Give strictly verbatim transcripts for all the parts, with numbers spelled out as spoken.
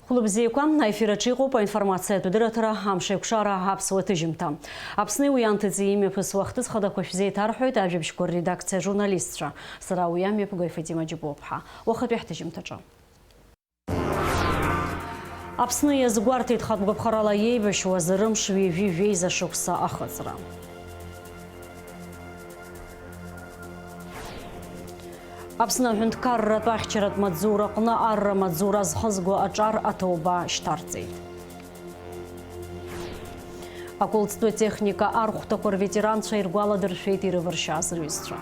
Хәлыбзиақәа, аефир аҿы иҟоуп аинформациатә дырраҭара, амш еиқәшара, аԥсуа ҭыжьымҭа. Аԥсни уи анҭыҵи имҩаԥысуа ахҭыс хадақәа шәзеиҭарҳәоит ажәабжьқәа рредакциа ажурналистцәа. Сара уи амҩаԥгаҩ Фатима Џьабуаԥҳа. Уахатәи ҳҭыжьымҭаҿы. Аԥсны иазгәарҭеит хатә гәаԥхарала иеибашьуаз рымш ҩажәи жәеиза шықәса ахыҵра. Аԥсны аҳәынҭқарратә ахьчаратә маҵзураҟны арра маҵзура зхызго аҿар аҭоуба шьҭарҵеит. Акәылӡтәы техника архәҭақәа рветеранцәа иргәаладыршәеит ирывыршьааз рҩызцәа.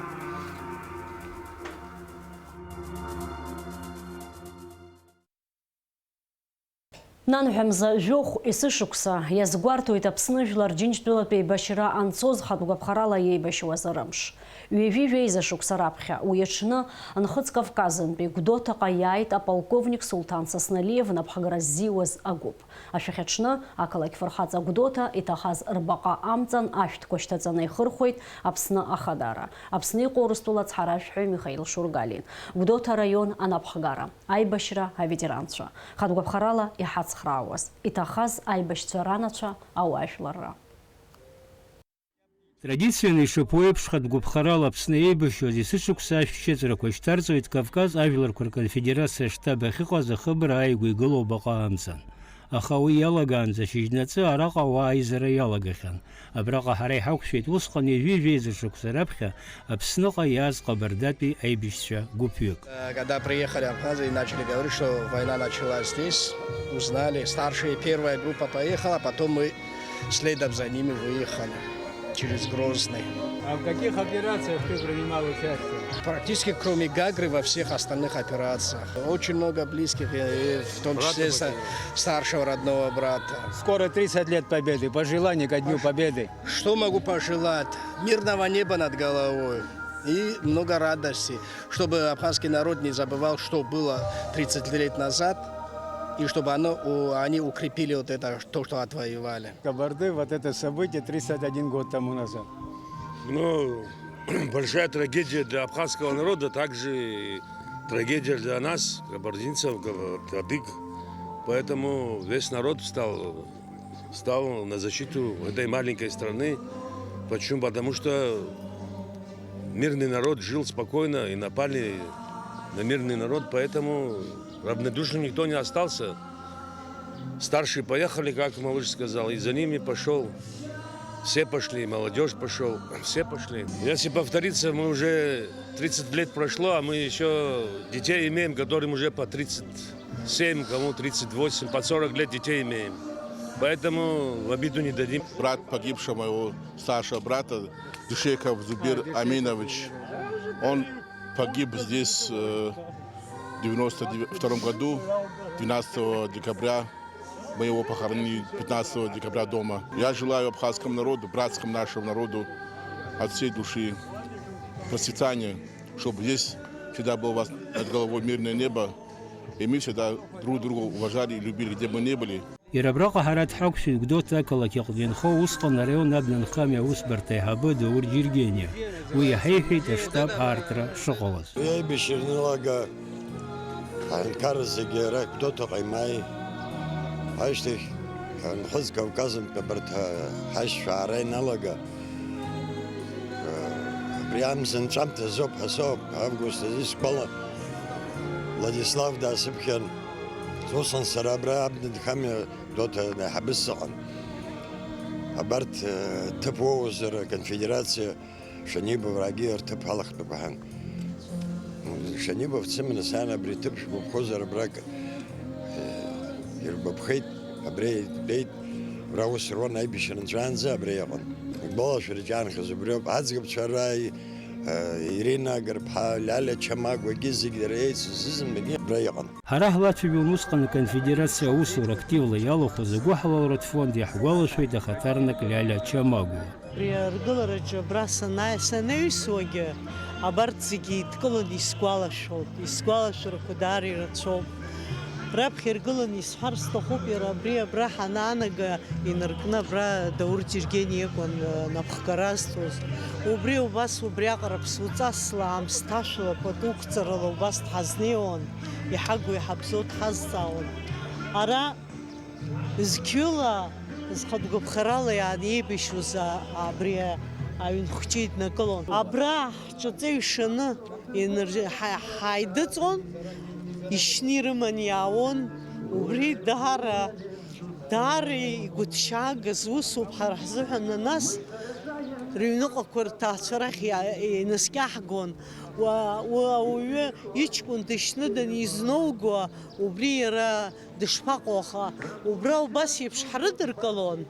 Нанҳәа мза жәохә есышықәса иазгәарҭоит Аԥсны жәлар Џьынџьтәылатә еибашьра анцоз хатә гәаԥхарала иеибашьуаз рымш. Ҩажәи жәеиза шықәса раԥхьа уи аҽны Нхыҵ Кавказынтәи Гәдоуҭаҟа иааит аполковник Сулҭан Сасналиев напхгара ззиуаз агәыԥ. Ашәахьаҽны ақалақь фырхаҵа Гәдоуҭа иҭахаз рбаҟа амҵан ашәҭқәа шьҭаҵаны ихырхәеит Аԥсны Ахадара. Аԥсны иҟоу Урыстәыла ацҳаражәҳәаҩ Михаил Шургалиин, Гәдоуҭа араион анапхгара, аибашьра аветеранцәа, хатә гәаԥхарала иҳацхраауаз, иҭахаз аибашьцәа ранацәа, ауаажәларра. Традицианы ишаԥу еиԥш, хатә гәаԥхарала Аԥсны еибашьуаз есышықәса ашәҭшьыҵәрақәа шьҭарҵоит Кавказ ажәларқәа рконфедерациа аштаб ахьыҟаз ахыбра ааигәа игылоу баҟа амҵан. Аха уи иалагаанӡа шьыжьнаҵы араҟа ауаа аизара иалагахьан. Абраҟа ҳара иҳақәшәеит усҟан ҩажәи жәеиза шықәса раԥхьа Аԥсныҟа иааз Ҟабардатәи аибашьцәа гәыԥҩык. Э, когда приехали абхазы и начали говорить, что война началась здесь, узнали, старшая первая группа поехала, потом мы следом за ними выехали через Грозный. А в каких операциях ты принимал участие? Практически кроме Гагры во всех остальных операциях. Очень много близких, э, в том числе со-, старшего родного брата. Скоро тридцать лет Победы. Пожелания ко Дню Победы. Что могу пожелать? Мирного неба над головой и много радости, чтобы абхазский народ не забывал, что было тридцать лет назад, и чтобы оно, у-, они укрепили вот это, то, что отвоевали. Кабарды, вот это событие, тридцать один год тому назад. Ну, большая трагедия для абхазского народа, также и трагедия для нас, кабардинцев, кабардык. Поэтому весь народ встал, встал на защиту этой маленькой страны. Почему? Потому что мирный народ жил спокойно и напали на мирный народ, поэтому равнодушным никто не остался. Старшие поехали, как малыш сказал, и за ними пошёл. Все пошли, молодёжь пошёл, все пошли. Если повторится, мы уже тридцать лет прошло, а мы ещё детей имеем, которым уже по тридцать семь, кому тридцать восемь, по сорок лет детей имеем. Поэтому в обиду не дадим. Брат погибшего моего старшего брата, Дышеков Зубир Аминович, он погиб здесь, э, в девяносто втором году, двенадцатого декабря. Мы его похоронили пятнадцатого декабря дома. Я желаю абхазскому народу, братскому нашему народу от всей души процветания, чтобы здесь всегда было у вас над головой мирное небо, и мы всегда друг друга уважали и любили, где бы мы ни были. Иара абраҟа ҳара дҳақәшәеит Гәдоуҭа ақалақь аҟны инхо, усҟан араион абнанхамҩа аусбарҭа аиҳабы Даур Џьергениа. Уи иаҳаиҳәеит аштаб аартра шыҟалаз. Уи аибашьра аналага, аҳәынҭқарра зегьы ара Гәдоуҭаҟа имааи, ашьҭахь Нхыҵ Кавказынтә абарҭ ҳаишьцәа аара ианалага, абри амза анҵәамҭазоуп ҳәа соуп, август азы исгәала, Владислав даасыԥхьан, усҟан сара абра абнанхамҩа Гәдоуҭа аиҳабыс сыҟан. Абарҭ, э, ҭыԥ уоуазар, аконфедерациа Шанибов рагьы рҭыԥ алахтәқәа ҳәан. Шанибов дсыманы саан абри ҭыԥ шәгәаԥхозар, абрак, э, иргәаԥхеит, абра итәеит, абра ус руан аибашьра нҵәаанӡа абра иҟан. Игәалашәара ҿаанхаз убриоуп. Аӡӷабцәа ара, э, Ирина Гарԥҳа, Лиалиа Чамагәагьы зегь дара еицыз зынӡагьы абра иҟан. Ҳара ҳлацәажәон усҟан аконфедерациа аусура активла иалахәыз агәыҳалалратә фонд, иаҳгәалашәоит ахаҭарнак Лиалиа Чамагәа. Абри аргылараҿы абра санааи-, санаҩсуагьы абарҭ зегьы еидкыланы исгәалашәоит, исгәалашәарақәа даара ирацәоуп. Раԥхьа иргыланы исҳәар сҭахуп, иара абри абра ҳанаанага инаркны абра Даур Џьергениа иакәын, э, напхгара азҭоз. Убри убас убриаҟара ԥсуаҵасла, аамсҭашәала, пату ықәҵарала убас дҳазнеиуан, иҳагу иҳабзоу дҳазҵаауан. Ара зқьыла, зхатә гәаԥхарала иаанеибашьуаз а-, абри аҩнхәҷы иднакылон. Абра ҳҿаҵа ишаны иныр-, ҳа-, ҳаидыҵуан, ишьны ирыман иаауон. Убри даара, даара игәыҭшьаагаз усуп ҳара ҳзыҳәан, нас рыҩныҟақәа рҭаацәа рахь иа-, инаскьаҳгон. Уа-, уа-, ауаҩы иҷкәын дышьны данизнауго, убри иара дышԥаҟоу, аха убра убас еиԥш ҳрыдыркылон,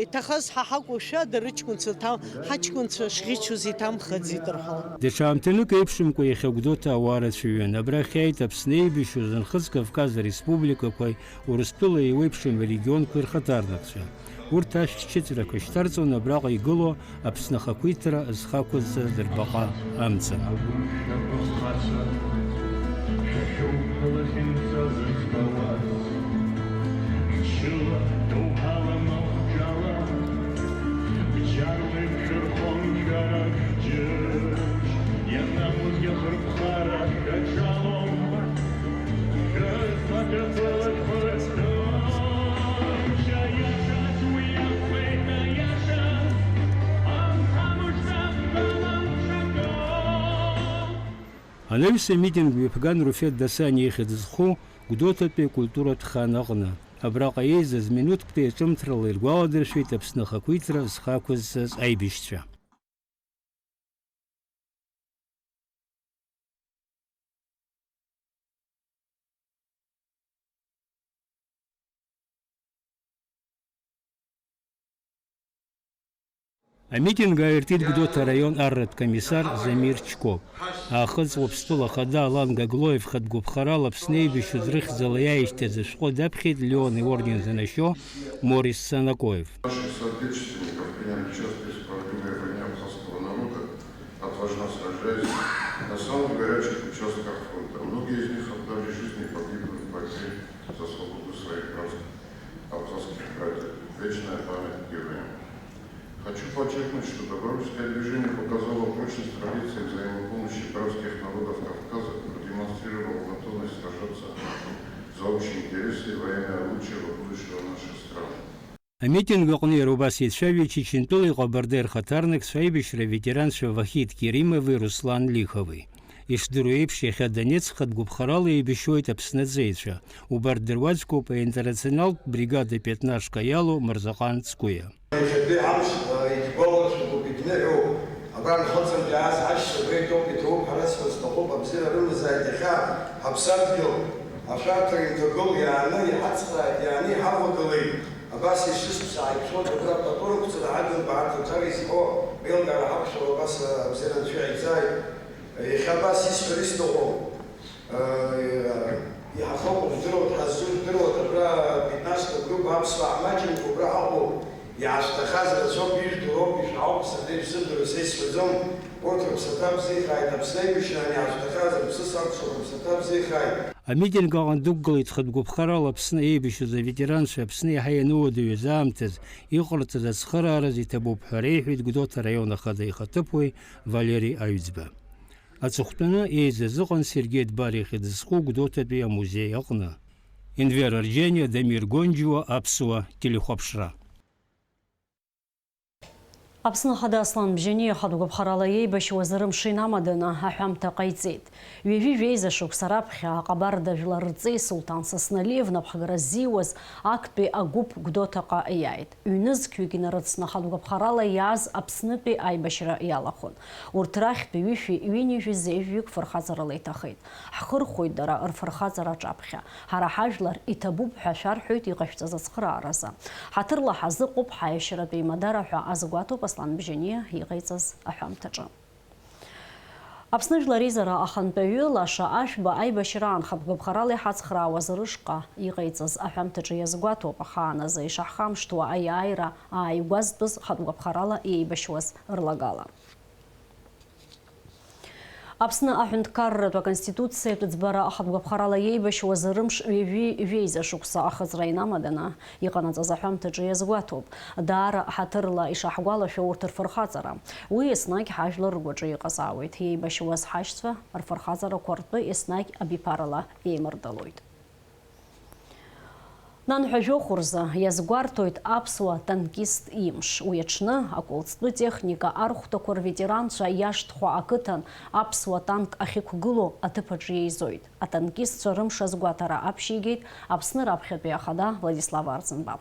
иҭахаз ҳа ҳакәушәа, дара рыҷкәынцәа ҭам-, ҳаҷкәынцәа шӷьычуз иҭамхаӡеит рҳәон. Даҽа аамҭанык еиԥшымкәа иахьа Гәдоуҭа ауаа рацәаҩын. Абрахь иааит Аԥсны еибашьуаз Нхыҵ Кавказ ареспубликақәеи Урыстәыла еиуеиԥшым арегионқәеи рхаҭарнакцәа. Урҭ ашәҭ шьыҵәрақәа шьҭарҵон абраҟа игылоу Аԥсны ахақәиҭра зхы ақәызҵаз рбаҟа амца. Мчыла, доуҳала, махәҿала, бџьарла иԥхьырхон шәарах џьыш, ианакәызгьы ахырԥхара шәаҿалон. Анаҩс амитинг ҩаԥган Руфет Дасаниа ихьӡ зху Гәдоуҭатәи акультуратә хан аҟны. Абраҟа еизаз минуҭктәи аҿымҭрала иргәаладыршәеит Аԥсны ахақәиҭра зхы ақәызҵаз аибашьцәа. Амитинг ааиртит Гәдоуҭа араион арратә комиссар Замир Чкоп. Аахыҵ Уаԥстәыла Ахада Алан Гаглоев хатә гәаԥхарала Аԥсны еибашьуаз рыхьӡала иааишьҭыз ашәҟәы даԥхьеит Леон иорден занашьо Морис Санакоев. Наших соотечественников, принявших участие в справедливой войне абхазского народа, отважно сражаясь на самых горячих участках фронта. Многие из них отдали жизни и погибли в борьбе за свободу своих братских абхазских братьев. Вечная память героям. Хочу подчеркнуть, что добровольческое движение показало прочность традиций взаимопомощи братских народов Кавказа, продемонстрировало готовность сражаться за общие интересы и во имя лучшего будущего наших стран. Амитинг аҟны иара убас еицәажәеит Чечентәылеи Ҟабардеи рхаҭарнакцәа, аибашьра аветеранцәа Вахид Керимови Руслан Лихови. Ишдыру еиԥш, иахьа Донецк хатә гәыԥхарала еибашьуеит Аԥсны аҵеицәа. Убарҭ дыруаӡәкуп аинтернационалтә бригада Пятнашка иалоу Мырзаҟан Цкуиа. Иахьатәи ҳамш, э, егьгәаларшәатәуп, егьныҳәоуп. Абра нхыҵынтә иааз ҳашьцәа абра итәоуп, иҭоуп ҳәа расҳәар сҭахуп, абзиара рымазааит иахьа ҳаԥсадгьыл ашәарҭара инҭагыл иааны иҳацхрааит, иааны иҳавагылеит. Абас ишысԥсаа иԥсуа Гагра пату рықәҵара ҳадын бааҭ аҿар изҳәо, еилкаара ҳақәшәар абас, э, абзиара анцәа иаҳзааит. Иахьа абас исҳәар исҭаху, э, иҳахоуп, ужәдыруа, ҳаззужәдыруа, абра пятнашка группа аԥсуаа ҳмаҷымкәа убра ҳаҟоуп, иаашәҭахаз рацәоуп, ижәдыруоуп, ишәаҳауп, сара ишәзымдыруа са исҳәаӡом, урҭ рыԥсаҭа бзиахааит, Аԥсны еибашьраан иаашәҭахаз рыԥсы саркхьоуп, рыԥсаҭа бзиахааит. Амитинг аҟны дықәгылеит хатә гәыԥхарала Аԥсны еибашьыз аветеранцәа Аԥсны иаҳа иануадаҩыз аамҭаз иҟарҵаз ацхыраараз иҭабуп ҳәа реиҳәеит Гәдоуҭа араион ахада ихаҭыԥуаҩ Валери Аҩӡба. Аҵыхәтәаны еизаз ыҟан Сергеи Дбар ихьӡ зху Гәдоуҭатәи амузеи аҟны. Енвер Арџьаниа, Дамир Гонџьуа, Аԥсуа телехәаԥшра. Аԥсны Ахада Аслан Бжьаниа хатә гәаԥхарала иеибашьуаз рымш инамаданы аҳәамҭа ҟаиҵеит. Ҩажәи жәеиза шықәса раԥхьа аҟабарда жәлар рҵеи Сулҭан Сасналиев напхгара ззиуаз актәи агәыԥ Гәдоуҭаҟа иааит. Ҩнызқьҩык инарыцны хатә гәаԥхарала иааз Аԥснытәи аибашьра иалахәын. Урҭ рахьтә ҩышәи ҩынҩажәи зежәҩык фырхаҵарала иҭахеит. Ҳхырхәоит дара рфырхаҵара аҿаԥхьа. Ҳара ҳажәлар иҭабуп ҳәа шәарҳәоит иҟашәҵаз ацхырааразы. Ҳаҭырла ҳазыҟоуп ҳаиашьаратә еимадара ҳәа азгәаҭоуп Аслан Бжьаниа иҟаиҵаз аҳәамҭаҿы. Аԥсны Жәлар Реизара ахантәаҩы Лаша Ашәба аибашьраан хатә гәаԥхарала иҳацхраауаз рышҟа иҟаиҵаз аҳәамҭаҿы иазгәаҭоуп, ахааназы ишаҳхамышҭуа аиааира ааигәазтәыз хатә гәаԥхарала иеибашьуаз рлагала. Аԥсны аҳәынҭқарратә аконституциатә ӡбара ахатә гәаԥхарала иеибашьуаз рымш ҩажәи жәеиза шықәса ахыҵра инамаданы иҟанаҵаз аҳәамҭаҿы иазгәаҭоуп. Даара ҳаҭырла ишаҳгәалашәо урҭ рфырхаҵара. Уи еснагь ҳажәлар ргәаҿы иҟазаауеит. Иеибашьуаз ҳашьцәа рфырхаҵарақәа ртәы еснагь абиԥарала еимырдалоит. Нанҳәа жәохә рзы иазгәарҭоит аԥсуа танкист имш. Уи аҽны аколҵтәы техника архәҭақәа рветеранцәа Иашҭхәа ақыҭан аԥсуа танк ахьықәгылоу аҭыԥ аҿы еизоит. Атанкистцәа рымш азгәаҭара аԥшьигеит Аԥсны раԥхьатәи ахада Владислав Арӡынба.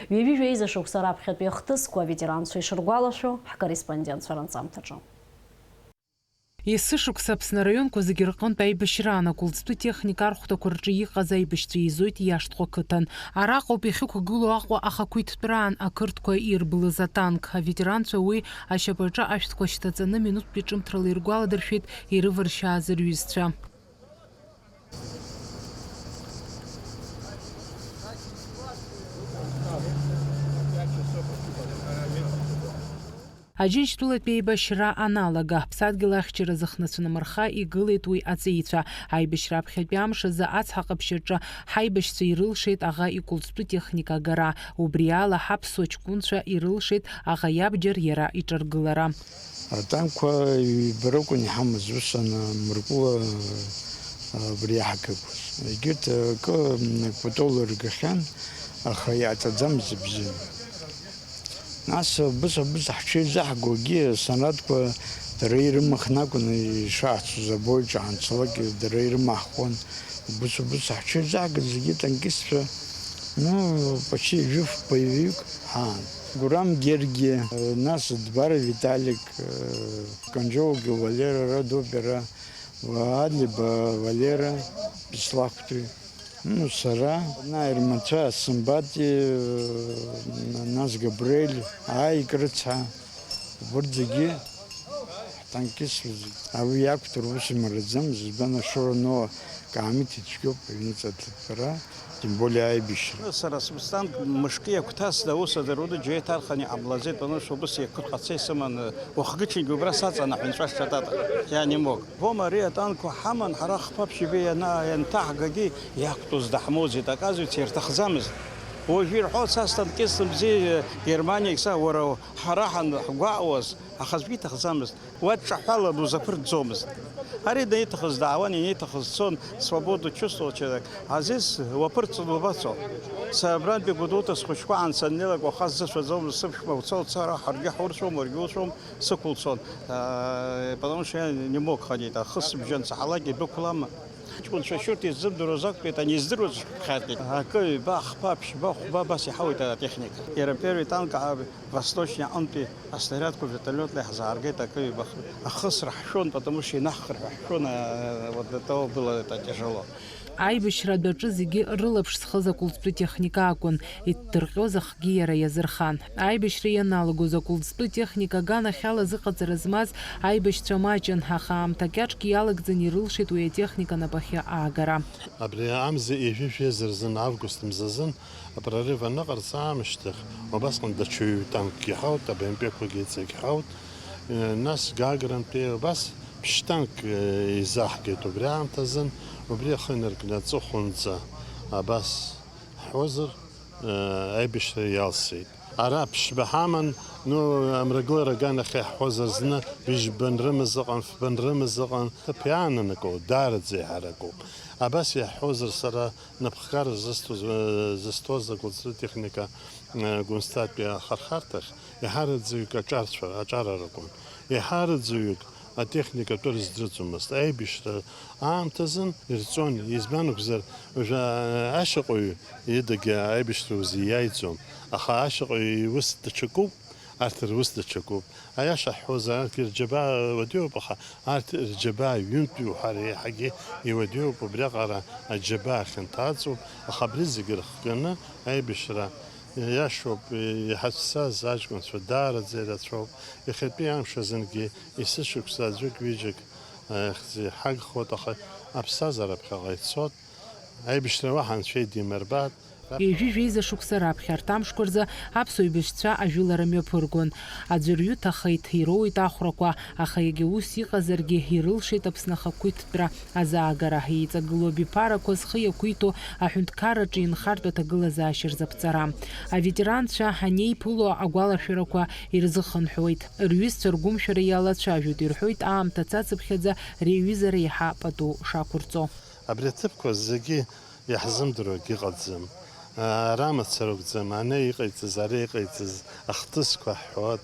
Ҩажәи жәеиза шықәса раԥхьатәи ахҭысқәа аветеранцәа ишыргәалашәо ҳкорреспондентцәа ранҵамҭаҿы. Есышықәса Аԥсны араионқәа зегьы рҟынтә аибашьраан аколҵтәы техника архәҭақәа рҿы иҟаз аибашьцәа еизоит Иашҭхәа қыҭан. Араҟоуп иахьықәгылоу Аҟәа ахақәиҭтәраан ақырҭқәа ирблыз атанк. Аветеранцәа уи ашьапаҿы ашәҭқәа шьҭаҵаны минуҭтәи ҿымҭрала иргәаладыршәеит ирываршьааз рҩызцәа. Аџьынџьтәылатәи еибашьра аналага, ҳԥсадгьыл ахьчара зыхнацәнымырха игылеит уи аҵеицәа. Аибашьра аԥхьатәи амш азы ацҳа ҟаԥшь аҿы ҳаибашьцәа ирылшеит аӷа иколҵтәы техника агара. Убри ала ҳаԥсуа ҷкәынцәа ирылшеит аӷа иабџьар иара иҿаргылара. Атанкқәа ҩба ракәын иҳамаз, ус анамыркула, абри иаҳгақәаз. Егьырҭ акы, м, кәтол ргахьан, аха иааҵаӡамызт бзиа. Нас абыс-абыс ҳҽеизаҳгогьы, аснарадқәа дара ирымахны акәын ишаҳцоз, абоиҿ ҳанцалак дара ирымаҳхуан. Убыс-убыс ҳҽеизаҳгаз зегьы танкистцәа, ну, почти жәыф боевик ҳаан. Гурам Гергиа, нас Дбара Виталик, Канџьоугьы Валера, Радоу Бера, Адлеиба Валера, Беслахәтәи, ну, сара, Наир Мацәа, Сымбати, нас Габрель, Аик рыцҳа, убырҭ зегьы ҳтанкистцәа зегьы. Уи иақәтәоу рус имараӡам, избан Ашора Ноа Каамиҭ ицәгьоуп аҩныҵа аҭыԥҳәара. Тем более аибашьра. Сара сыԥсҭанк мышкы иагәҭасны аус адыруны џьеи ҭарханы иҟамлаӡеит, потому что убыс иақәырҟаца исыманы, уахгычынгьы убра саҵан аҳәынҵәа сҿатата, я не мог. Вома ари атанкқәа ҳаман, ҳара хԥа ԥшьба иана-, ианҭаҳгагьы иақәтәоз даҳмоуӡеит, оказывается, ирҭахӡамызт. Уажәы ирҳәо, са станкист бзиа, Германиагь са, уара, ҳара ҳан-, ҳгәаауаз, аха аӡәгьы иҭахӡамызт. Уа дҿаҳәалан узаԥырҵӡомызт. Ари даниҭахыз даауан, ианиҭахыз цон, свободу чувствовал человек. Азиз уаԥырҵын убацо. Са абрантәи Гәдоуҭа схәыҷқәа аан саннеилак, уаха сзыцәаӡомызт, сыԥшәма уцо, уцо, ара ҳаргьы ҳурцәом, уаргьы уцәом, сықәылцон. Э, потому что я не мог ходить. Ахысыбжьы анцаҳалак идәықәлама? Ҷкәынцәа шьурҭ иззымдыруаз актәи, ани издыруаз шәҟәхьаартит. Акы, ҩба, хԥа, ԥшьба, хәба, абас иҳауеит атехника. Иара первый танк, а, Восточный аҟынтәи аснарядқәа вертолиотла иаҳзааргеит, акы ҩба, ахысра ҳшәон, потому что инаҳхыр ҳәа ҳшәон, а, вот до того было это тяжело. Аибашьра адәаҿы зегьы рылаԥш зхыз аколҵтәы техника акәын, иҭдырҟьоз ахгьы иара иазырхан. Аибашьра ианалагоз аколҵтәы техника аганахьала зыҟаҵара змаз аибашьцәа маҷын, аха аамҭа кьаҿк иалагӡаны ирылшеит уи атехника напахьы аагара. Абри амза ҩажәи жәеиза рзын, август мзазын, апрорыв аныҟарҵа аамышьҭахь, убасҟан даҽа ҩ-танкгьы иҳауит, АБМП-қәагьы иҵегь ҳауит. Нас Гагрантәи убас ԥшь-танк, э, изаҳгеит убри аамҭазын, убри ахы инаркны аҵыхәанӡа абас ҳҳәозар, э, аибашьра иалсит. Ара ԥшьба ҳаман, ну, амрагылара аганахь иаҳҳәозар зны, быжьба нрымаз ыҟан, фба нрымаз ыҟан, ҭыԥ иаананакыло даараӡа еиҳаракуп. Абас иаҳҳәозар, сара напхгара зысҭоз, э, зысҭоз аколҵтәы техника, э, Гәымсҭатәи ахырхарҭахь, еиҳараӡаҩык аҿарцәа, аҿара ракәын. Еиҳараӡаҩык атехника атәы рыздырӡомызт. Аибашьра аамҭазын ирҵон, избан акәзар, уажәы ашьаҟаҩ идагьы аибашьра узиааиӡом. Аха ашьаҟаҩ иус даҽакуп, арҭ рус даҽакуп. Аиаша ҳҳәозар, арҭ рџьабаа уадаҩуп, аха арҭ рџьабаа ҩынтә иуҳәар еиҳагьы иуадаҩуп, убриаҟара аџьабаа хьанҭаҵәҟьоуп, аха абри зегьы рыхганы аибашьра иашоуп, иҳацәцаз аҷкәынцәа даараӡа ирацәоуп. Иахьатәи амш азынгьы есышықәса аӡәык-ҩыџьак, э, хьӡы иҳагхоит, аха аԥсҭазаара ԥхьаҟа ицоит. Аибашьра уаҳа анцәа идимырбааит. Ҩажәи жәеиза шықәса раԥхьа арҭ амшқәа рзы аԥсуа еибашьцәа ажәылара мҩаԥыргон. Аӡәырҩы ҭахеит, ироуеит ахәрақәа, аха иагьа ус иҟазаргьы ирылшеит Аԥсны ахақәиҭтәра азаагара, еиҵагылоу абиԥарақәа зхы иақәиҭу аҳәынҭқарраҿы инхартә аҭагылазаашьа рзаԥҵара. Аветеранцәа анеиԥыло агәалашәарақәа ирзыхынҳәуеит, рҩызцәа ргәымшәара иалацәажәоит, ирҳәоит аамҭа цацыԥхьаӡа реиҩызара еиҳа пату шақәырҵо. Абри аҭыԥқәа зегьы иаҳзымдыруагь ыҟаӡам. Ара мацара акәӡам, ана иҟаиҵаз, ара иҟаиҵаз ахҭысқәа ҳҳәоит,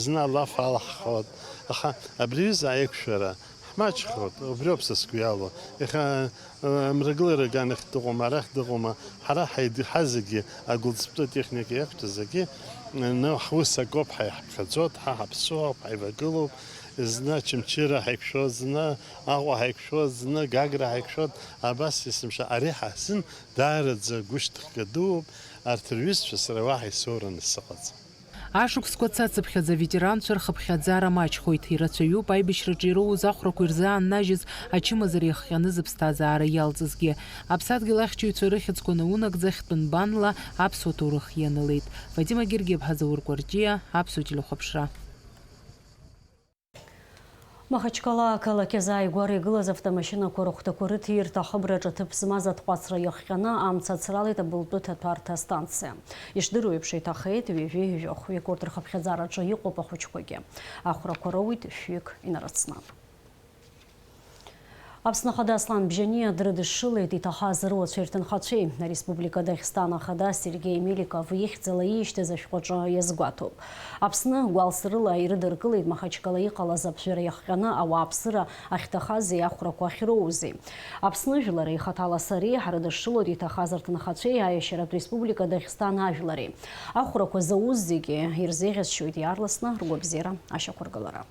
зны алаф алаҳхуеит, аха абри аҩыза аиқәшәара ҳмаҷхоит, убриоуп са сгәы иалоу. Иахьа, э, амрагылара аганахь дыҟоума, арахь дыҟоума, ҳара ҳаид-, ҳазегьы агәылҵтәы техника иақәтәаз зегьы, э, ны ҳус акоуп, ҳа иаҳԥхьаӡоит, ҳа ҳаԥсуоуп, ҳаивагылоуп, зны Очамчыра ҳаиқәшәоит, зны Аҟәа ҳаиқәшәоит, зны Гагра ҳаиқәшәоит, абас есымша ари ҳазын даараӡа гәышьҭыхга дууп, арҭ рҩызцәа сара уаҳа исоураны сыҟаӡам. Ашықәсқәа цацыԥхьаӡа аветеранцәа рхыԥхьаӡара маҷхоит, ирацәаҩуп аибашьраҿы ироуз ахәрақәа ирзааннажьыз ачымазара иахҟьаны зыԥсҭазаара иалҵызгьы. Аԥсадгьыл ахьчаҩцәа рыхьӡқәа наунагӡа хьтәы нбанла аԥсуа ҭоурых ианылеит. Фатима Гергиаԥҳа, Заур Кәарҷиа, Аԥсуа телехәаԥшра. Махачкала ақалақь азааигәара игылаз автомашьынақәа рыхәҭақәа рыҭирҭа ахыбраҿы ҭыԥ змаз атҟәацра иахҟьаны амца ацралеит Абылтәы ҭаҭәарҭа астанциа. Ишдыру еиԥш, иҭахеит ҩажәи жәохәҩык, урҭ рхыԥхьаӡараҿы иҟоуп ахәыҷқәагьы. Ахәрақәа роуит шәҩык инарыцны. Аԥсны Ахада Аслан Бжьаниа дрыдышшылеит иҭахаз руацәеи рҭынхацәеи. Ареспублика Дагестан Ахада Сергеи Меликов ихьӡала иишьҭыз ашәҟәаҿы иазгәаҭоуп. Аԥсны гәалсрыла ирыдыркылеит Махачкала иҟалаз аԥжәара иахҟьаны ауааԥсыра ахьҭахази ахәрақәа ахьроузи. Аԥсны жәлари хаҭала сареи ҳрыдышшылоит иҭахаз рҭынхацәеи аиашьаратә республика Дагестан ажәлари. Ахәрақәа зауз зегьы ирзеиӷьасшьоит иаарласны ргәабзиара ашьақәыргылара.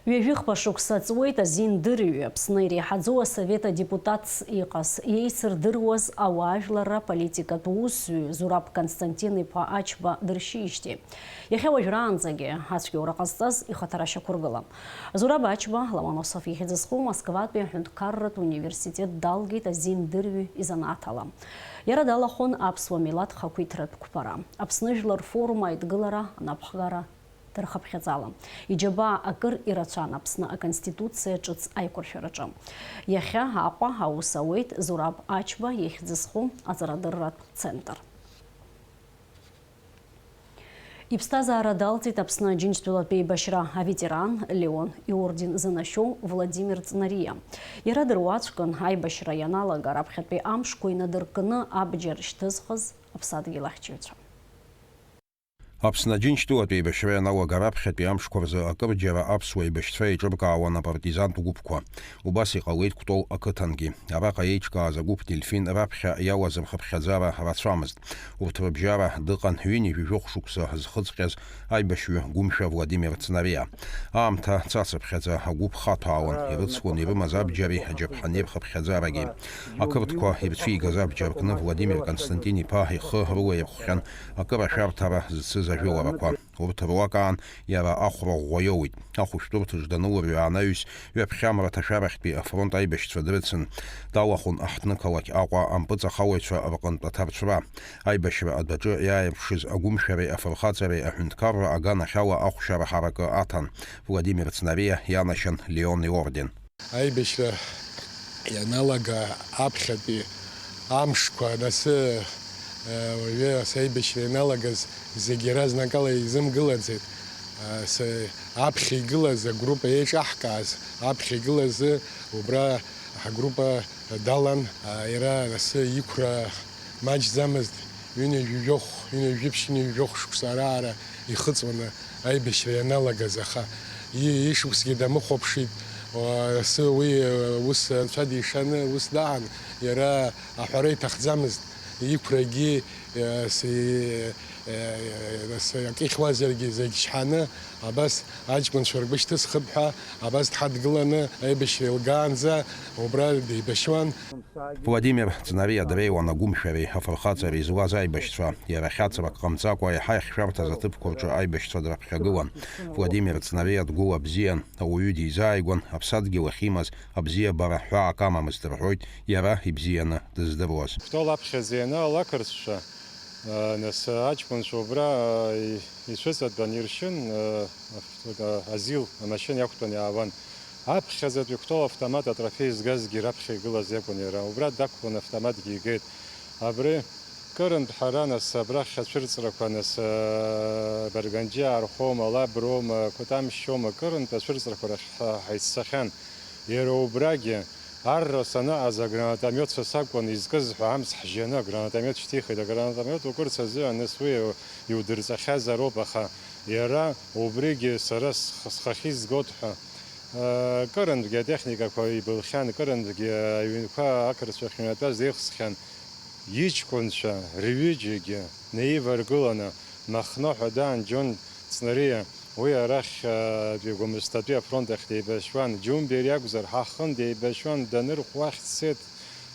Ҩажәихԥа шықәса ҵуеит азин дырҩы Аԥсны иреиҳаӡоу асовет адепутатс иҟаз, иеицырдыруаз ауаажәларра политикатә усзуҩы Зураб Константин-иԥа Ачба дыршьижьҭеи. Иахьа уажәраанӡагьы ацәгьоура ҟазҵаз ихаҭара шьақәыргылам. Зураб Ачба Ломоносов ихьӡ зху Москватәи аҳәынҭқарратә университет далгеит азин дырҩы изанааҭ ала. Иара далахәын аԥсуа милаҭ хақәиҭратә қәԥара, Аԥсны жәлар рфорум аидгылара анапхгара дырхыԥхьаӡала. Иџьабаа акыр ирацәан Аԥсны Аконституциа ҿыц аиқәыршәараҿы. Иахьа Аҟәа аус ауеит Зураб Ачба ихьӡ зху аҵарадырратә центр. Иԥсҭазаара далҵит Аԥсны Аџьынџьтәылатә еибашьра аветеран, Леон иорден занашьоу Владимир Ҵнариа. Иара дыруаӡәкын аибашьра ианалага раԥхьатәи амшқәа инадыркны абџьар шьҭызхыз аԥсадгьыл ахьчаҩцәа. Аԥсны Аџьынџьтәылатә еибашьра ианалага раԥхьатәи амшқәа рзы акырџьара аԥсуа еибашьцәа еиҿыркаауан апартизантә гәыԥқәа. Убас иҟалеит Кәтол ақыҭангьы. Араҟа еиҿкааз агәыԥ Дельфин раԥхьа иалаз рхыԥхьаӡара рацәамызт. Урҭ рыбжьара дыҟан ҩынҩажәи жәохә шықәса зхыҵҟьаз аибашьҩы Гәымшәа Владимир Ҵнариа. Аамҭа цацыԥхьаӡа агәыԥ хаҭәаауан, ирыцлон ирымаз абџьари аџьаԥҳани рхыԥхьаӡарагьы. Ақырҭқәа ирцәигаз абџьар кны Владимир Константин-иԥа ихы рылаирхәхьан акыр ашәарҭара зцыз ажәыларақәа. Урҭ руак аан иара ахәра ӷәӷәа иоуит. Ахәышәтәырҭаҿ данылырҩа анаҩс, ҩаԥхьа амраҭашәарахьтәи афронт аибашьцәа дрыцын. Далахәын аҳҭнықалақь Аҟәа ампыҵахалаҩцәа рҟынтә аҭарцәра. Аибашьра адәаҿы иааирԥшыз агәымшәареи афырхаҵареи аҳәынҭқарра аганахьала ахәшьара ҳаракы аҭан. Владимир Ҵнариа ианашьан Леон иорден. Аибашьра ианалага аԥхьатәи амшқәа, анасы, уажәы ас аибашьра ианалагаз зегьы иаразнакала еизымгылаӡеит. Ас аԥхьа игылаз агруппа еиҿаҳкааз, аԥхьа игылаз убра ҳгруппа далан, иара асы иқәра маҷӡамызт, ҩынҩажәи жәохә, ҩынҩажәи ԥшь, ҩынҩажәи жәохә шықәса ара-ара ихыҵуаны аибашьра ианалагаз, аха и-, ишықәсгьы дамыхәаԥшит, асы уи, ус анцәа дишаны, ус даан, иара аҳәара иҭахӡамызт, иқәрагьы, асы, асы акы ихьуазаргьы зегь шьҳаны, абас аҷкәынцәа ргәы шьҭысхып ҳәа, абас дҳадгыланы аибашьра еилгаанӡа убра деибашьуан. Владимир Ҵнариа дреиуан агәымшәареи афырхаҵареи зуаз аибашьцәа. Иара хьаҵрак ҟамҵакәа, еиҳа ихьшәарҭаз аҭыԥқәа рҿы аибашьцәа драԥхьагылан. Владимир Ҵнариа дгәыла бзиан, ауаҩы дизааигәан, аԥсадгьыл ахьимаз абзиабара ҳәаак амамызт рҳәоит, иара ибзианы дыздыруаз. Кәтол аԥхьаӡа ианаалақырцәа, нас аҷкәынцәа убра ицәыҵатәан иршьын, азил амашьына иақәтәан иаауан. Аԥхьаӡатәи Кәтол автомат атрофеи згазгьы раԥхьа игылаз иакәын иара. Убра дақәлан автоматгьы игеит. Абри кырынтә ҳара, нас, абрахь ацәырҵрақәа, нас, Барганџьиа архоума, Лаброума, Кәатамшьоума, кырынтә ацәырҵрақәа рахь ҳа-, ҳаиццахьан. Иара убрагьы, Арра саныҟаз агранатомиот са сакәын изкыз ҳәа амц ҳжьаны агранатомиот шьҭихит. Агранатомиот укырц азыҳәан нас уи иудырҵахьазароуп, аха иара убригьы сара сх-, схахьы изгоит ҳәа. Кырынтәгьы атехникақәа ибылхьан, кырынтәгьы аҩнқәа ақырҭцәа ахьыҩнатәаз еихсхьан. Иҷкәынцәа рҩыџьагьы наиваргыланы, Махно ҳәа даан Џьон Ҵнариа, уи арахь, а, Гәымсҭатәи афронт ахь деибашьуан, Џьумбери акәзар, ҳа ҳхын деибашьуан, данырхә уахь дцеит,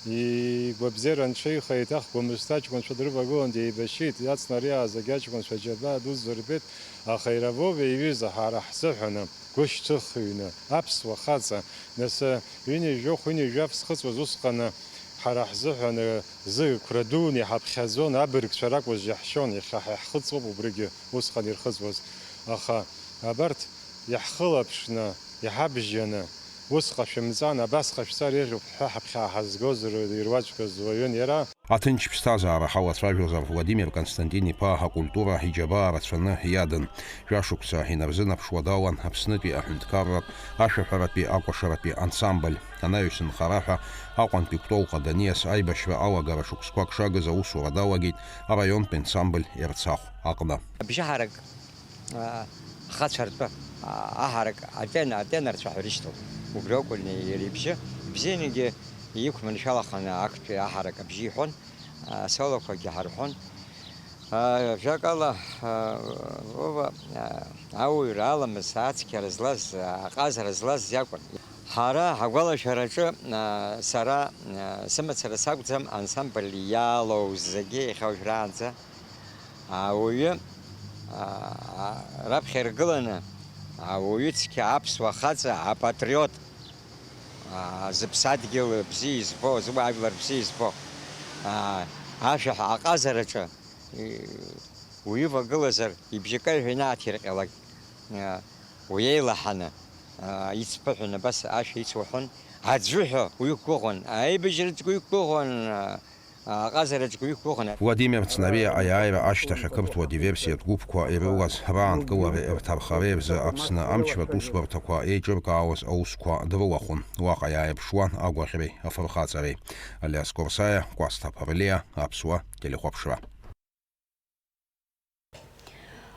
игәабзиара анҽеиха, еиҭах Гәымсҭа аҷкәынцәа дрывагылан деибашьит, иацнариааз агьаҷкәынцәа аџьабаа дуӡӡа рбеит, аха иара Вова иҩыза ҳара ҳзыҳәаны, гәышьҭыхыҩны, аԥсуа хаҵа, нас, ҩынҩажәохә, ҩынҩажәаф зхыҵуаз усҟаны, ҳара ҳзыҳәан, зықәра дуны иҳаԥхьаӡон, абыргцәа ракәыз иаҳшьон, иахьа ҳа иаҳхыҵуоуп убригьы усҟан ирхыҵуаз. Аха абарҭ иаҳхылаԥшны, иҳабжьаны, ус ҟашәымҵан, абас ҟашәҵар еиӷьуп ҳәа ҳаԥхьа ҳазгоз ры-, ируаӡәкыз уаҩын иара. Аҭынч ԥсҭазаара ҳалацәажәозар, Владимир Константин-иԥа акультура иџьабаа рацәаны иадын. Жәашықәса инарзынаԥшуа далан Аԥснытәи аҳәынҭқарратә ашәаҳәаратәи акәашаратәи ансамбль. Анаҩс нхара ҳәа Аҟәантәи Кәтолҟа даниас, аибашьра алагара шықәсқәак шагыз аусура далагеит араионтә ансамбль Ерцахә аҟны. Абжьаҳарак, аа, ахацәа ртәы, аа, аҳарак атен-, атенорцәа ҳәа ирышьҭоуп. Убри акәын иара ибжьы. Ибзиангьы иқәманшәалаханы актәи аҳарак абжьы иҳәон, асолоқәагьы ҳарҳәон. Ажәакала, Вова, ауаҩра аламыс ацқьара злаз, аҟазара злаз иакәын. Ҳара ҳагәалашәараҿы, сара сымацара сакәӡам, ансамбль иалоу зегьы иахьа уажәраанӡа ауаҩы раԥхьа иргыланы, ауаҩы цқьа, аԥсуа хаҵа, апатриот, зыԥсадгьыл бзиа избо, зуаажәлар бзиа избо, ашәаҳәа аҟазараҿы уҩывагылазар, ибжьы каҩҳәа инааҭирҟьалак, уеилаҳаны, ицԥыҳәаны абас ашәа ицуҳәон, аӡәы ҳәа уиқәгәыӷуан, аибажьраҿгьы уиқәгәыӷуан, аҟазараҿгьы уиқәгәыӷуан. Владимир Ҵнариа аиааира ашьҭахь ақырҭуа диверсиатә гәыԥқәа ирылаз раанкылареи рҭархареи рзы Аԥсны амчратә усбарҭақәа еиҿыркаауаз аусқәа дрылахәын. Уаҟа иааирԥшуан агәаӷьреи афырхаҵареи. Алиас Корсаиа, Кәасҭа Ԥарлиа, Аԥсуа телехәаԥшра.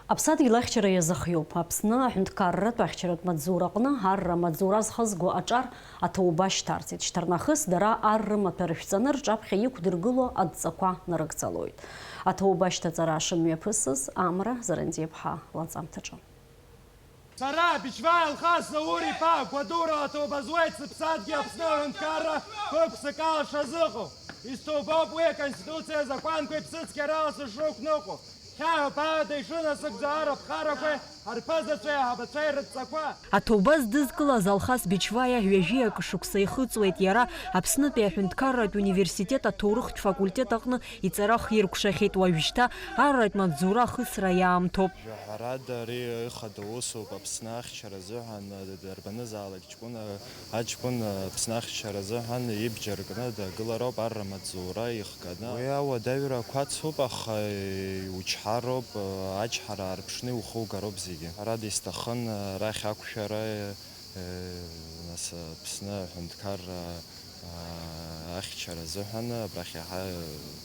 Аԥсадгьыл ахьчара иазыхиоуп. Аԥсны аҳәынҭқарратә ахьчаратә маҵзура аҟны арра амаҵзура зхызго аҿар аҭоуба шьҭарҵеит. Шьҭарнахыс дара ар рымаҭәа рышәҵаны рҿаԥхьа иқәдыргыло адҵақәа нарыгӡалоит. Аҭоуба ашьҭаҵара шымҩаԥысыз амра Зарандиаԥҳа ланҵамҭаҿы. Сара, Бечваиа Алхас Заур-иԥа, Гәадура аҭоуба зуеит, сыԥсадгьыл Аԥсны аҳәынҭқарра гәык-ԥсыкала шазыҟоу. Исҭоубоуп уи аконституциеи азакәанқәеи ԥсыцқьарала сышрықәныҟәо. Хьаа ҳәа ԥаада ишынасыгӡо арра ԥҟарақәеи арԥызацәеи аҳабацәеи рыдҵақәа. Аҭоуба здызкылаз Алхас Бечваиа ҩажәи акы шықәса ихыҵуеит иара Аԥснытәи аҳәынҭқарратә университет аҭоурыхтә факультет аҟны иҵара хиркәшахьеит, уажәшьҭа арратә маҵзура ахысра иаамҭоуп. Жәаҳәарада, ари ихадоу усуп Аԥсны ахьчара азыҳәан, дарбанызаалак ҷкәына, аҷкәын Аԥсны ахьчара азыҳәан ибџьар кны дагылароуп арра маҵзура ихганы. Уи ауадаҩра қәацуп, аха иучҳароуп, ачҳара аарԥшны иухугароуп зегьы. Ҳәарада, исҭахын арахь ақәшәара, нас Аԥсны аҳәынҭқарра ахьчара азыҳәан абрахь иаҳа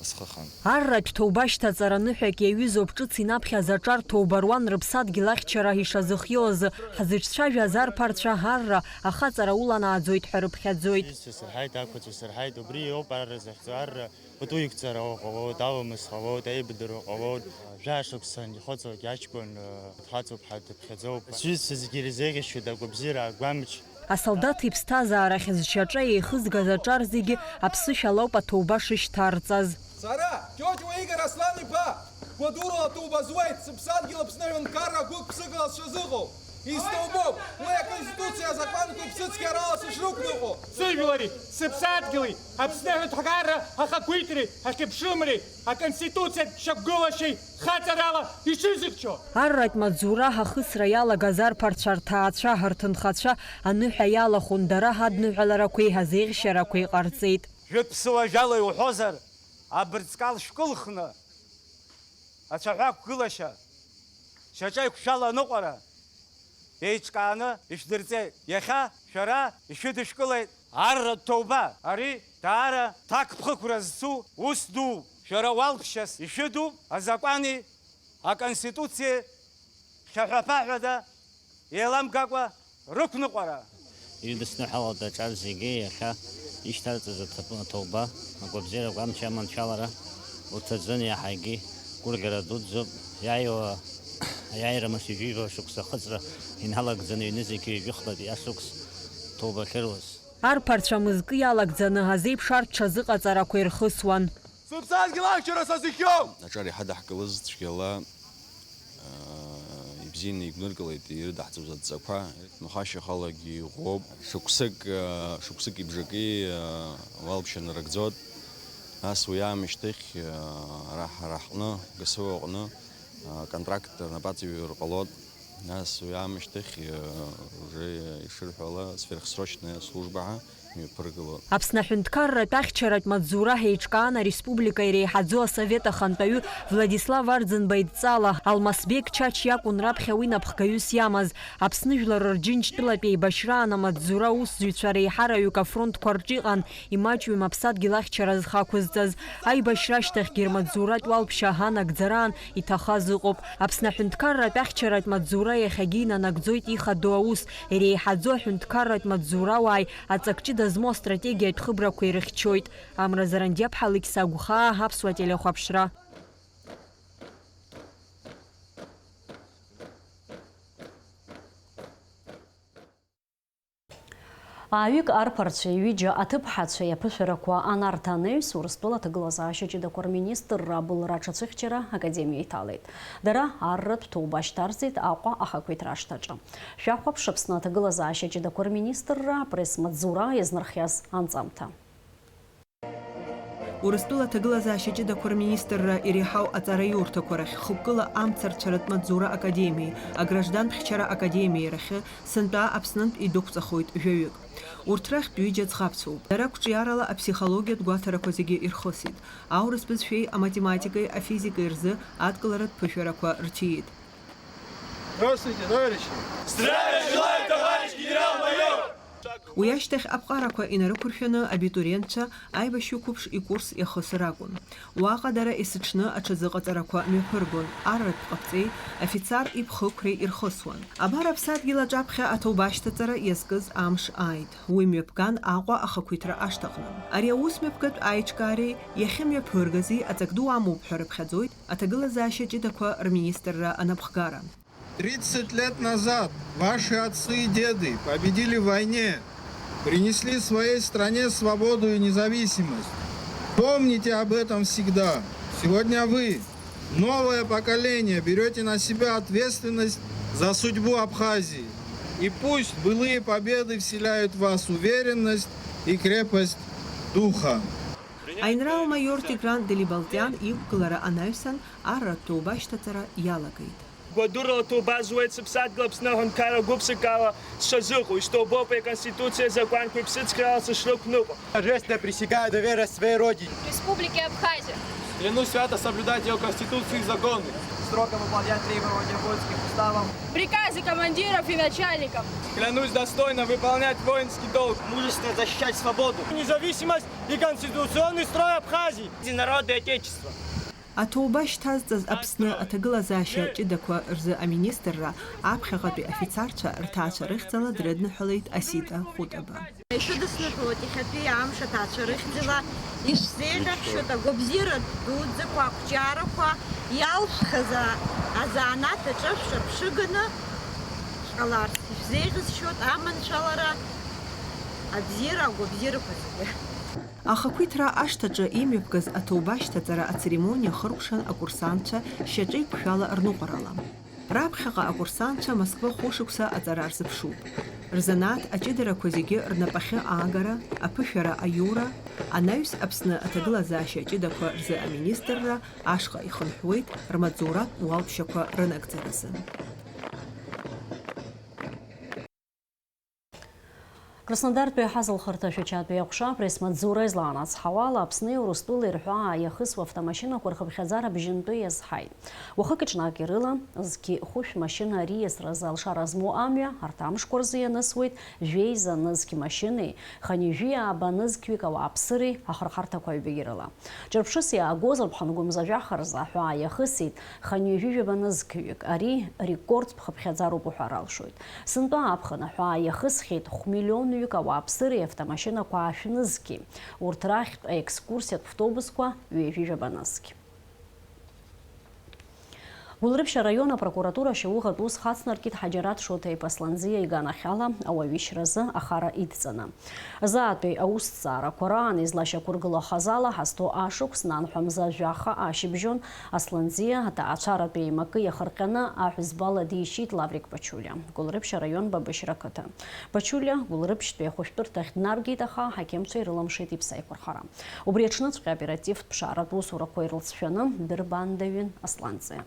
схыхан. Арратә ҭоуба шьҭаҵара ныҳәак иаҩызоуп ҿыц инаԥхьаз аҿар ҭоуба руан рыԥсадгьыл ахьчара ишазыхиоу азы. Ҳзыҿцәажәаз арԥарцәа арра ахаҵара уланааӡоит ҳәа рыԥхьаӡоит. Сҩызцәа сырҳаит, ақәацәа сырҳаит, убри иоуп арра захьӡу, арра пату иқәҵара ҟалоит, аламыс ҟалоит, аибадырра ҟалоит. Жәаа шықәса анихыҵуагь аҷкәын дхаҵоуп ҳәа дыԥхьаӡоуп. Сҩызцәа зегьы ирзеиӷьасшьоит агәабзиара, агәамч. Асолдаҭ иԥсҭазаара ахьазшьаҿа еихызгаз аҿар зегьы аԥсышәала ауп аҭоуба шышьҭарҵаз. Сара, Ҷоҷуа Игор Аслан-иԥа, Гәадура аҭоуба зуеит, сыԥсадгьыл Аԥсны аҳәынҭқарра гәык-ԥсыкала сшазыҟоу. Исҭоубоуп, уи аконституциа азакәанқәа ԥсыцқьарала сышрықәныҟәо. Сыжәлари, сыԥсадгьыли, Аԥсны аҳәынҭқарра ахақәиҭреи ахьыԥшымреи, аконституциатә шьақәгылашьеи хаҵарала ишызыхьчо. Арратә маҵзура ахысра иалагаз арԥарцәа рҭаацәа, рҭынхацәа аныҳәа иалахәын, дара адныҳәаларақәеи азеиӷьшьарақәеи ҟарҵеит. Жәытә ԥсыуа жәала иуҳәозар, абырҵкал шәкылхны, ацәаҳәа ақәгылашьа, шьаҿа еиқәшәала аныҟәара еиҿкааны ишәдырҵеит. Иахьа шәара ишәыдышәкылеит Арратә ҭоуба, ари даара ҭакԥхықәра зцу ус дууп. Шәара уалԥшьас ишәыдуп азакәани аконституциеи хьаҳәа-ԥаҳәада еиламгакәа рықәныҟәара. Ирыдысныҳәалоит аҿар зегьы иахьа ишьҭарҵаз аҭаб-, аҭоуба, агәабзиарақәа, амч аманшәалара, урҭ азын иаҳагьы гәырӷьара дуӡӡоуп. Иааиуа, аиааира мыш ҩажәи жәаба шықәса ахыҵра иналагӡаны ҩнызқьи ҩажәи хԥатәи ашықәс ҭоуба ахьыруаз. Арԥарцәа мызкы иалагӡаны азеиԥш арҭ ҽазыҟаҵарақәа ирхысуан. Сыԥсадгьыл ахьчара сазыхьоу! Аҿар иҳадаҳкылаз цәгьала, аа, ибзианы игәныркылеит ирыдаҳҵоз адҵақәа. Нхашьахалагьы иӷәӷәоуп. Шықәсык, аа, шықәсыки бжаки, аа, уалԥшьа нарыгӡоит. Нас уи аамышьҭахь, аа, ара ҳара ҳҟны, Гасыуа аҟны, аа, контракт рнапаҵаҩы рҟалоит. Нас уи аамышьҭахь, э, уже ишырҳәо ала, сверхсрочная служба ҳәа имҩаԥыргылоит. Аԥсны аҳәынҭқарратә ахьчаратә маҵзура ҳеиҿкаан ареспублика иреиҳаӡоу асовет ахантәаҩы Владислав Арӡынба идҵала, Алмасбег Чач иакәын раԥхьа уи напхгаҩыс иамаз. Аԥсны жәлар Рџьынџьтәылатә еибашьраан амаҵзура аусзуҩцәа реиҳараҩык афронтқәа рҿы иҟан, имаҷҩым аԥсадгьыл ахьчара зхы ақәызҵаз. Аибашьра ашьҭахьгьы рмаҵзуратә уалԥшьа анагӡараан иҭахаз ыҟоуп. Аԥсны аҳәынҭқарратә ахьчаратә маҵзура иахьагьы инанагӡоит ихадоу аус, иреиҳаӡоу аҳәынҭқарратә маҵзурауааи аҵак ҷыда змоу астратегиатә хыбрақәа ирыхьчоит. Амра Зарандиаԥҳа, Алықьса Гәхаа, Аԥсуа телехәаԥшра. Ааҩык арԥарцәеи ҩыџьа аҭыԥҳацәеи аԥышәарақәа анарҭа анаҩс, Урыстәыла аҭагылазаашьа ҷыдақәа рминистрра абылра аҽацәыхьчара академиа иҭалеит. Дара арратә ҭоуба шьҭарҵеит Аҟәа ахақәиҭра ашҭаҿы. Шәахәаԥш, Аԥсны аҭагылазаашьа ҷыдақәа рминистрра апресс-маҵзура иазнархиаз анҵамҭа. Урыстәыла аҭагылазаашьа ҷыдақәа рминистрра иреиҳау аҵараиурҭақәа рахь хықәкыла амцарцәаратә маҵзура академиеи аграждантә хьчара академиеи рахьы сынтәа Аԥснынтә идәықәҵахоит жәаҩык. Урҭ рахьтә ҩыџьа ӡӷабцәоуп. Дара қәҿиарала аԥсихологиатә гәаҭарақәа зегьы ирхысит. Аурыс бызшәеи аматематикеи афизикеи рзы адкыларатә ԥышәарақәа рҭиит. Здравствуйте, товарищи! Здравия желаю, товарищ генерал-майор! Уи ашьҭахь аԥҟарақәа инарықәыршәаны абитуриентцәа аибашьҩы қәыԥш икурс иахысыр акәын. Уаҟа дара есыҽны аҽазыҟаҵарақәа мҩаԥыргон, арратә ҟаԥҵеи, афицар иԥхықәреи ирхысуан. Абар аԥсадгьыл аҿаԥхьа аҭоуба ашьҭаҵара иазкыз амш ааит. Уи мҩаԥган Аҟәа ахақәиҭра ашҭаҟны. Ари аусмҩаԥгатә аиҿкаареи иахьымҩаԥыргази аҵак ду амоуп ҳәа рыԥхьаӡоит аҭагылазаашьа ҷыдақәа рминистрра анапхгара. Тридцать лет назад ваши отцы и деды победили в войне, принесли своей стране свободу и независимость. Помните об этом всегда. Сегодня вы, новое поколение, берете на себя ответственность за судьбу Абхазии. И пусть былые победы вселяют в вас уверенность и крепость духа. Аинрал-маиор Тигран Делибалтиан иқәгылара анаҩсан, арратә ҭоуба ашьҭаҵара иалагеит. Гәадурала ҭоуба зуеит сыԥсадгьыл Аԥсны аҳәынҭқарра гәыԥсыкала сшазыҟоу, исҭоубоуп Аконституциеи азакәанқәеи ԥсыцхраала сышрықәныҟәо. Торжественно присягаю доверие своей Родине. Республике Абхазия. Клянусь свято соблюдать ее Конституцию и законы. Строго выполнять требования воинских уставов. Приказы командиров и начальников. Клянусь достойно выполнять воинский долг. Мужественно защищать свободу. Независимость и конституционный строй Абхазии. Народы Отечества. Аҭоуба шьҭазҵаз Аԥсны аҭагылазаашьа ҷыдақәа рзы аминистрра аԥхьаҟатәи афицарцәа рҭаацәа рыхьӡала дрыдныҳәалеит Асита Хәытаба. Ишәыдысныҳәалоит иахьатәи амш аҭаацәа рыхьӡала, ишәзеиӷьаҳшьоит агәабзиара дуӡӡақәа, ақәҿиарақәа, иалшәхьаз азанааҭ аҿы шәаԥшыганы шәҟаларц, ишәзеиӷьасшьоит аманшәалара, абзиара, агәабзиарақәа зегьы. Ахақәиҭра ашҭаҿы имҩаԥгаз аҭоуба ашьҭаҵара ацеремониа ахыркәшан акурсантцәа шьаҿеиқәшәала рныҟәарала. Раԥхьаҟа акурсантцәа Москва хәышықәса аҵара рзыԥшуп. Рзанааҭ аҷыдарақәа зегьы рнапахьы аагара, аԥышәара аиура, анаҩс Аԥсны аҭагылазаашьа ҷыдақәа рзы аминистрра ашҟа ихынҳәуеит рмаҵзуратә уалԥшьақәа рынагӡаразы. Краснодартәи ҳазалхырҭа Шәачатәи аҟәша апресс-маҵзура излаанацҳауала, Аԥсни Урыстәылеи рҳәаа иахысуа автомашьынақәа рхыԥхьаӡара бжьынтәы иазҳаит. Уахыки-ҽнаки рыла, зқьи хәышә машьына ариасразы алшара змоу амҩа арҭ амшқәа рзы ианысуеит, жәеиза нызқь машьынеи, хынҩажәи ааба нызқьҩык ауааԥсыреи ахырхарҭақәа аҩбагьы рыла. Ҿырԥшыс иаагозар, ԥхынгәымза жәаха рзы аҳәаа иахысит хынҩажәи жәаба нызқьҩык. Ари рекордтә хыԥхьаӡароуп уҳәар алшоит. Сынтәа аԥхын аҳәаа иахысхьеит хә-миллионҩык ауааԥсыреи автомашьынақәа аашә нызқьи. Урҭ рахьтә аекскурсиатә втобусқәа ҩажәи жәаба нызқь. Гәылрыԥшь араион апрокуратура ашьауӷатә ус хацнаркит Ҳаџьараҭ Шоҭа-иԥа Асланӡиа иганахьала ауаҩы ишьразы ахара идҵаны. Заатәи аусҭҵаарақәа раан излашьақәыргылахаз ала ҳазҭоу ашықәс нанҳәа мза жәаха ашьыбжьон Асланӡиа аҭаацәаратә еимакы иахырҟьаны аҳәызбала дишьит Лаврик Пачулиа, Гәылрыԥшь араион Бабышьра ақыҭа. Пачулиа Гәылрыԥшьтәи ахәышәтәырҭахь днаргеит, аха аҳақьымцәа ирылымшеит иԥсеиқәырхара. Убри аҽныҵәҟьа аоперативтә ԥшааратә усурақәа ирылҵшәаны дырбаандаҩын Асланӡиа.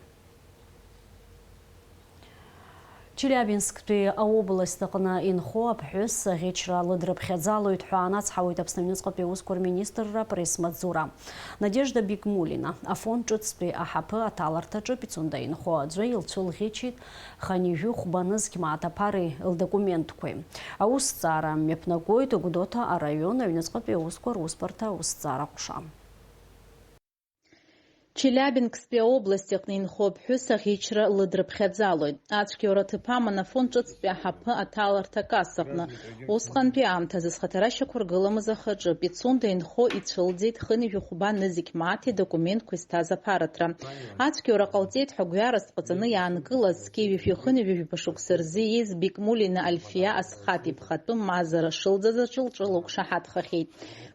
Челиабинсктәи аобласт аҟны инхо аԥҳәыс аӷьычра лыдрыԥхьаӡалоит ҳәа анацҳауеит Аԥсны аҩныҵҟатәи аусқәа рминистрра апресс-маҵзура. Надежда Бикмулина афонд ҿыцтәи аҳаԥы аҭаларҭаҿы Пицунда инхо аӡәы илцәылӷьычит хынҩажәи хәба нызқь мааҭ аԥареи лдокументқәеи. Аусҭҵаара мҩаԥнагоит Гәдоуҭа араион аҩныҵҟатәи аусқәа русбарҭа аусҭҵаара ҟәша. Челиабинсктәи аобласт аҟны инхо аԥҳәыс аӷьычра лыдрыԥхьаӡалоит. Ацәгьоура аҭыԥ аман афонд ҿыцтәи аҳаԥы аҭаларҭа акасса аҟны. Усҟантәи аамҭазы зхаҭара шьақәыргыламыз ахаҿы Пицунда инхо ицәылӡеит хынҩажәи хәба нызқь мааҭи адокументқәеи зҭаз аԥараҭра. Ацәгьоура ҟалҵеит ҳәа гәҩарас дҟаҵаны иаанкылаз, зқьи жәшәи хынҩажәи жәаба шықәса рзы ииз Бикмулина Альфиа Асхат иԥхатәы мазара шылӡаз аҿы лҿы лықәшаҳаҭхахьеит.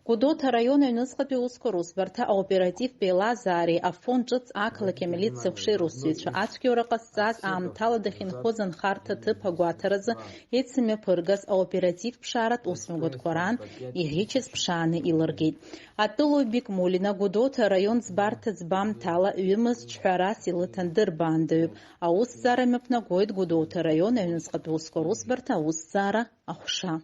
Гәдоуҭа араион аҩныҵҟатәи аусқәа русбарҭа аоперативтә еилазаареи афонд ҿыц ақалақь амилициа аҟәшеи русзуҩцәа ацәгьоура ҟазҵаз аамҭала дахьынхоз анхарҭа ҭыԥ агәаҭаразы ицымҩаԥыргаз аоперативтә ԥшааратә усмҩаԥгатәқәа раан иӷьычыз ԥшааны илыргеит. Атәылауаҩ Бикмулина Гәдоуҭа араион ӡбарҭа ӡбамҭала ҩымыз ҿҳәарас илыҭан дырбаандаҩуп. Аусҭҵаара мҩаԥнагоит Гәдоуҭа араион аҩныҵҟатәи аусқәа русбарҭа аусҭҵаара аҟәша.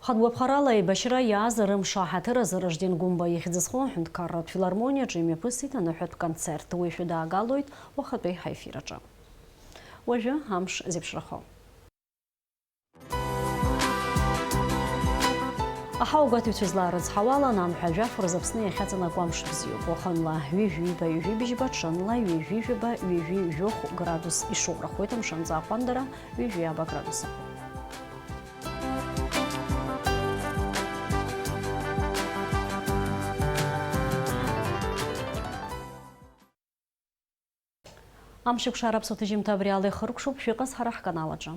Хатә гәаԥхарала аибашьра иааз рымш аҳаҭыр азы Ражден Гәымба ихьӡ зху аҳәынҭқарратә филармониаҿы имҩаԥысит аныҳәатә концерт. Уи шәыдаагалоит уахатәи ҳаефир аҿы. Уажәы амш зеиԥшрахо. Аҳауагәаҭаҩцәа излаарыцҳауала, нанҳәа жәаф рзы Аԥсны иахьаҵанакуа амш бзиоуп. Уахынла ҩажәи ҩба, ҩажәи бжьба, ҽынла ҩажәи жәаба, ҩажәи жәохә градус ишоурахоит, амшынҵа аҟәандара ҩажәи ааба градус ахәы. Амшеиқәшара аԥсуа ҭыжьымҭа абри ала ихыркәшоуп, шәыҟаз ҳара ҳканал аҿы.